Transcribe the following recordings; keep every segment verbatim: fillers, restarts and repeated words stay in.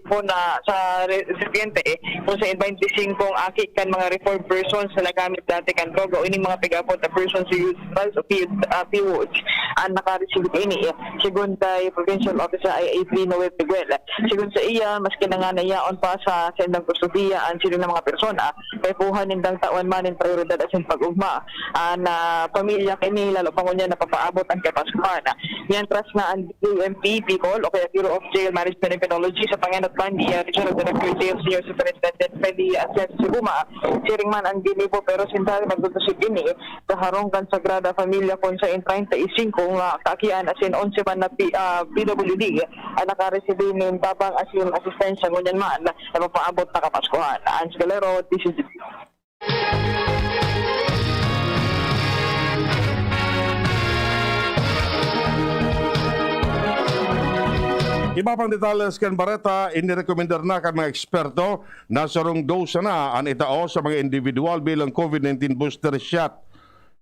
po na sa re-, recipiente, eh, kung sa twenty-five ang aki kan mga reformed persons na nagamit dati kan droga o ining mga pig-aapod na persons with drugs o P-, ah, P U H, ang nakaresibit ini, eh. Segun kay Provincial Officer I A P Noel Teguel. Segun sa iya, maski na nga na yaon pa sa saindang kustodiya ang siring na mga persona, kaipuhan nindang tawan man nin prioridad asin pag-ugma an, ah, pamilya kaini, lalo pa ngunyan napapaabot ang Kapaskuhan. Mientras nga ang B J M P Bicol o kaya Bureau of Jail Management and Penology sa pangenot man ni, ah, Regional Director Jail Senior Superintendent Feli Atienza Siguma, siring man ang ginibo pero sindari magdudusig ini sa harong kan Sagrada Familia kun saen treinta y cinco nga kaakian asin onse man na P-, ah, P W D ang nakaresibi nin tabang asin asistensya ngunyan man napapaabot na Kapaskuhan. Hans Galero, D C G. Iba pang detalles kan bareta, inirekomendar na kan mga eksperto na sarong dosa na an itao sa mga individual bilang COVID nineteen booster shot.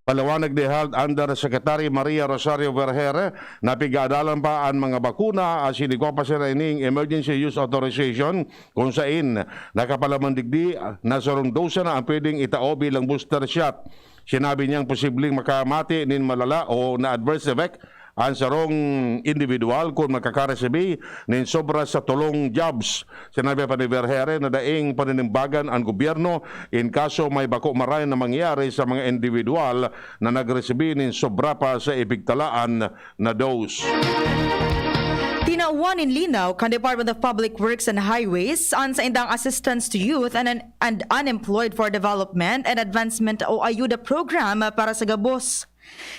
Paliwanag ni Health Undersecretary Maria Rosario Vergeire na pig-aadalan pa an mga bakuna asin igwa pa sira ining emergency use authorization, kun saen nakapalaman digdi na sarong dosa na ang pwedeng itao bilang booster shot. Sinabi niyang posibleng makamati nin malala o na adverse effect an sarong individual kun makakaresibi nin sobra sa tolong jabs. Sinabi pa ni Vergeire na daing paninimbagan an gobyerno in kaso may bako maray na mangyari sa mga individual na nagresibi nin sobra pa sa ipigtalaan na dose. Tinawan nin linaw kan Department of Public Works and Highways an saindang Assistance to Youth and, and Unemployed for Development and Advancement o ayuda program para sa gabos.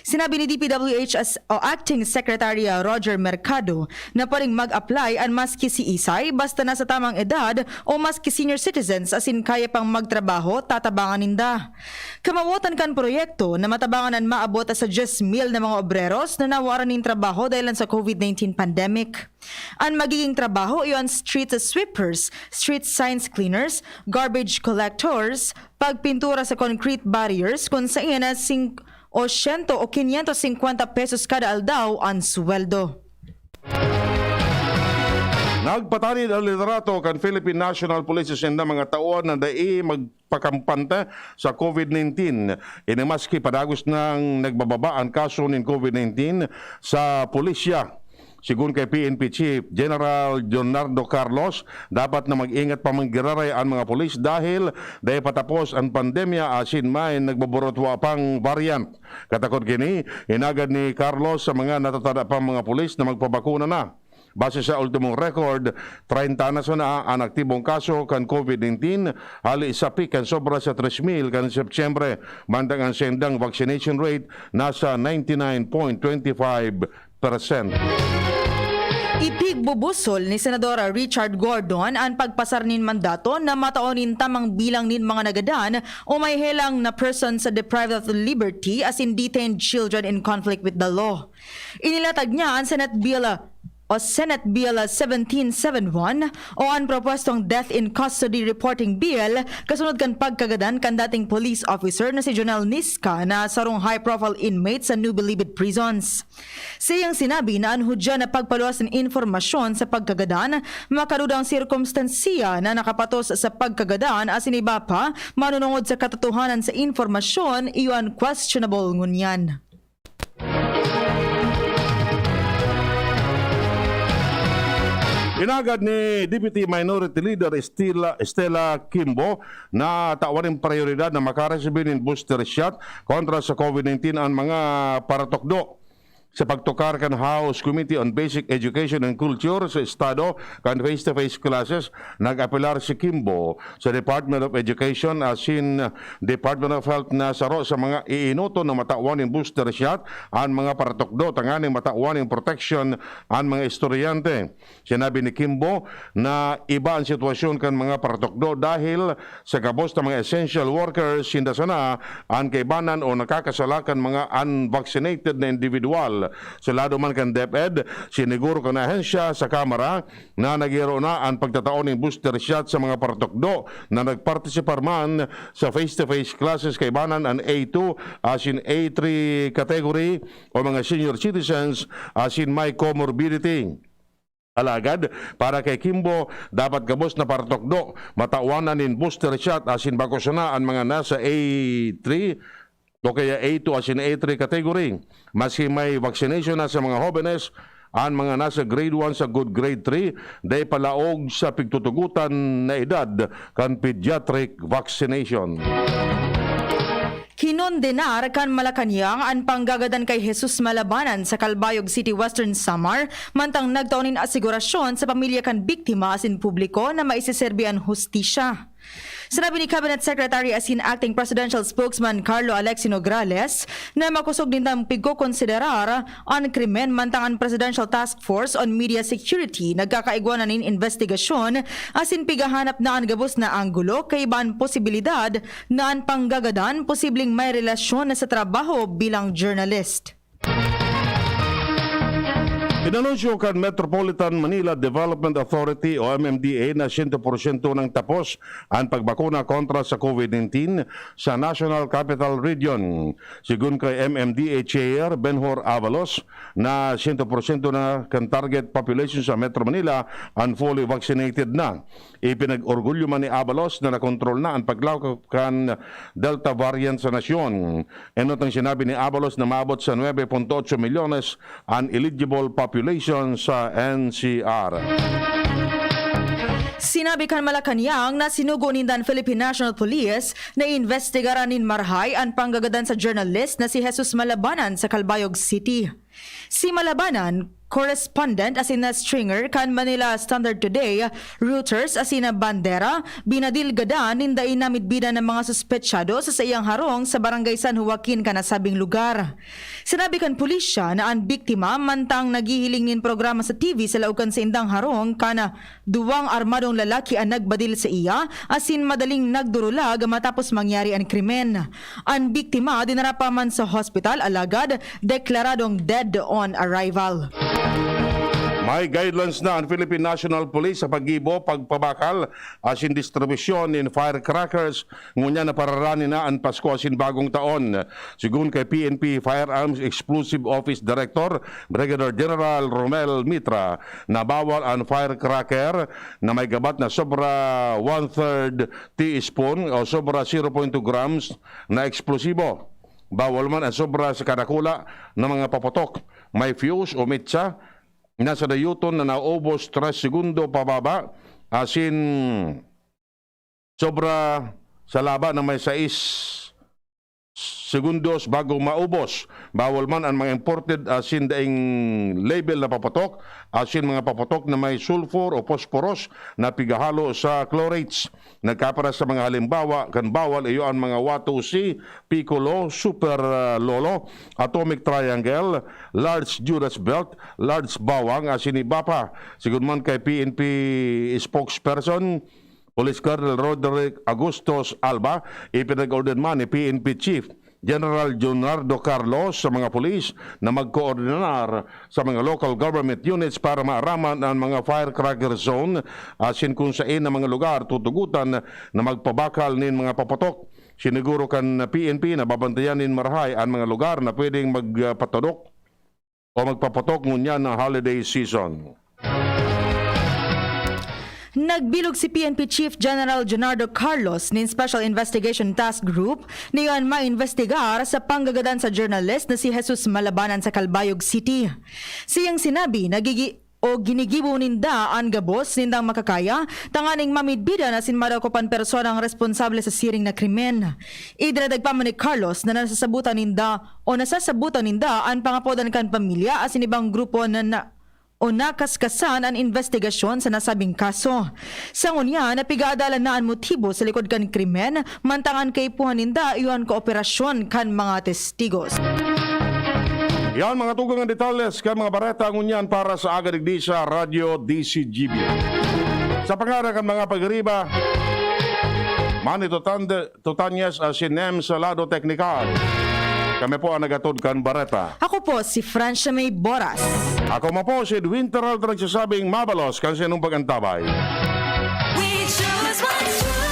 Sinabi ni D P W H as, o Acting Secretary, ah, Roger Mercado na pwedeng mag-apply an maski siisay basta nasa tamang edad o maski senior citizens asin kaya pang magtrabaho, tatabangan ninda. Kamawotan kan proyekto na matabangan an maabot sa dyes mil na mga obreros na nawaran nin trabaho dahilan sa COVID nineteen pandemic. An magiging trabaho iyo an street sweepers, street signs cleaners, garbage collectors, pagpintura sa concrete barriers kun saen na sing-, o siyento o kinyentos singkwenta pesos kada aldaw an sweldo. Nagpatanid an liderato kan Philippine National Police sa saindang mga tawan na dai magpakampante sa COVID nineteen. Ini maski padagos nang nagbababa an kaso nin COVID nineteen sa pulisya. Sigon kay P N P Chief General Leonardo Carlos, dapat na mag-ingat pa man giraray an mga pulis dahil dai pa tapos an pandemya asin may nagboborotwa pang variant. Katakod kini, inagad ni Carlos sa mga natatada pang mga pulis na magpabakuna na. Base sa ultimong record, treinta na sana an aktibong kaso kan COVID nineteen, hali sa peak kan sobra sa tres mil kan Setyembre, mantang an saindang vaccination rate nasa ninety nine point twenty five percent. Ipigbubusol ni Senador Richard Gordon an pagpasar nin mandato na matao nin tamang bilang nin mga nagadan o may helang na persons deprived of liberty asin detained children in conflict with the law. Inilatag niya an Senate Bill, o Senate Bill seventeen seven one o an propwestong Death in Custody Reporting Bill kasunod kan pagkagadan kan dating police officer na si Jonel Nisca na sarong high-profile inmate sa New Bilibid Prisons. Sa iyang sinabi na an hudyat na pagpaluwas nin impormasyon sa pagkagadan, makadudang sirkumstansiya na nakapatos sa pagkagadan asin iba pa, manunungod sa katotohanan sa impormasyon, iyo an questionable ngunyan. Inagad ni Deputy Minority Leader Stella, Stella Kimbo na tawan nin prioridad na makaresibi nin booster shot kontra sa COVID nineteen an mga paratukdo. Sa pagtukar kan House Committee on Basic Education and Culture sa Estado kan face-to-face classes, nag-apelar si Kimbo sa Department of Education asin Department of Health na saro sa mga iinoton na matawan nin booster shot an mga paratukdo tanganing matawan nin proteksyon an mga estudyante. Sinabi ni Kimbo na iba an sitwasyon kan mga paratukdo dahil sa gabos na mga essential workers, sinda sana an kaibanan o nakakasala kan mga unvaccinated na individual. Sa lado man kan DepEd, siniguro kan ahensya sa Kamara na naghiharo na an pagtatao nin booster shot sa mga paratukdo na nagpartisipar man sa face-to-face classes kaibanan an A two asin A three category o mga senior citizens asin may comorbidity. Alagad, para kay Kimbo, dapat gabos na paratukdo, matawan na nin booster shot asin bako sana an mga nasa A three o kaya A two asin A three category. Maski may vaccination na sa mga hobenes, an mga nasa grade one sagkod grade three, dai palaog sa pigtutugotan na edad kan pediatric vaccination. Kinondenar kan Malacañang an panggagadan kay Jesus Malabanan sa Calbayog City, Western Samar, mantang nagtao nin asigurasyon sa pamilya kan biktima asin publiko na maiseserbi an hustisya. Sinabi ni Cabinet Secretary asin Acting Presidential Spokesman Carlo Alexi Nograles na makosog nindang pigkokonsiderar an krimen, mantang an Presidential Task Force on Media Security nagkakaigwa na nin investigasyon asin pighahanap na an gabos na anggulo kaiba an posibilidad na an panggagadan posibleng may relasyon na sa trabaho bilang journalist. Inanunsyo kan Metropolitan Manila Development Authority o M M D A na siyento porsyento nang tapos an pagbakuna kontra sa COVID nineteen sa National Capital Region. Sigon kay M M D A Chair Benhur Avalos, na siyento porsyento na kan target population sa Metro Manila an fully vaccinated na. Ipinag-orgulyo man ni Abalos na nakontrol na an paglaog kan Delta variant sa nasyon. Enot ang sinabi ni Abalos na maabot sa nuebe punto otso milyones an eligible population sa N C R. Sinabi kan Malacañang na sinugo ninda an Philippine National Police na iimbestigaran nin marahay an panggagadan sa journalist na si Jesus Malabanan sa Calbayog City. Si Malabanan, correspondent asin na stringer kan Manila Standard Today, Reuters asin na Bandera, binadil gadan nin dai namidbidan na mga suspetsado sa saiyang harong sa Barangay San Joaquin kan nasabing lugar. Sinabi kan pulisya na an biktima, mantang naghihiling nin programa sa T V sa laog kan saindang harong, kan duwang armadong lalaki an nagbadil sa iya asin madaling nagdurulag matapos mangyari an krimen. An biktima dinara pa man sa hospital, alagad deklaradong dead on arrival. May guidelines na an Philippine National Police sa paggibo, pagpabakal asin distribusyon nin firecrackers, ngunyan na pararani na an Pasko asin Bagong Taon. Sigon kay P N P Firearms Explosive Office Director Brigadier General Romel Mitra, na bawal an firecracker na may gabat na sobra one-third teaspoon o sobra zero point two grams na eksplosibo. Bawal man ang sobra sa kadakula na mga paputok. May fuse o metsa na sa dayoton na naubos tres segundo pababa, asin sobra sa laba na may sais segundos bago maubos. Bawal man ang mga imported asin daing label na paputok, asin mga paputok na may sulfur o phosphorus na pigahalo sa chlorates. Nagkapara sa mga halimbawa kan bawal, iyo an mga Wato C, Piccolo, Super, ah, Lolo, Atomic Triangle, Large Judas Belt, Large Bawang, asin iba pa. Sigon man kay P N P spokesperson, Police Colonel Roderick Agustos Alba, ipinag-order man ni P N P Chief General Leonardo Carlos sa mga pulis na magkoordinar sa mga local government units para maaraman an mga firecracker zone, asin kun saen na mga lugar tutugotan na magpabakal nin mga paputok. Siniguro kan P N P na babantayan nin marahay an mga lugar na pwedeng magpatudok o magpaputok ngunyan na holiday season. Nagbilog si P N P Chief General Leonardo Carlos nin Special Investigation Task Group na iyan maimbestigar sa panggagadan sa journalist na si Jesus Malabanan sa Calbayog City. Siyang sinabi, nagigi-, o ginigibo ninda an gabos nindang makakaya tanganing mamidbidan asin madakop an personang responsable sa siring na krimen. Idinagdag pa man ni Carlos na nasasabutan ninda o nasasabutan ninda an pangapodan kan pamilya asin ibang grupo na, na o nakaskasan an investigasyon sa nasabing kaso. Sa ngunyan, napigaadalan na an motibo sa likod kan krimen, mantang an kaipuhan ninda iyo an kooperasyon kan mga testigos. Yan, mga tugang, ang detalles kan mga bareta ngunyan para sa aga digdi sa Radyo D C G B. Sa pangaran kan mga pagiriba, Manny Totande-, Tutanyas asin Nem sa lado teknikal. Kami po ang nagatod kan bareta. Ako po si Francia May Boras. Ako man po si Edwin Terralta, nagsasabing mabalos kan sinong pag-antabay. We choose what's true.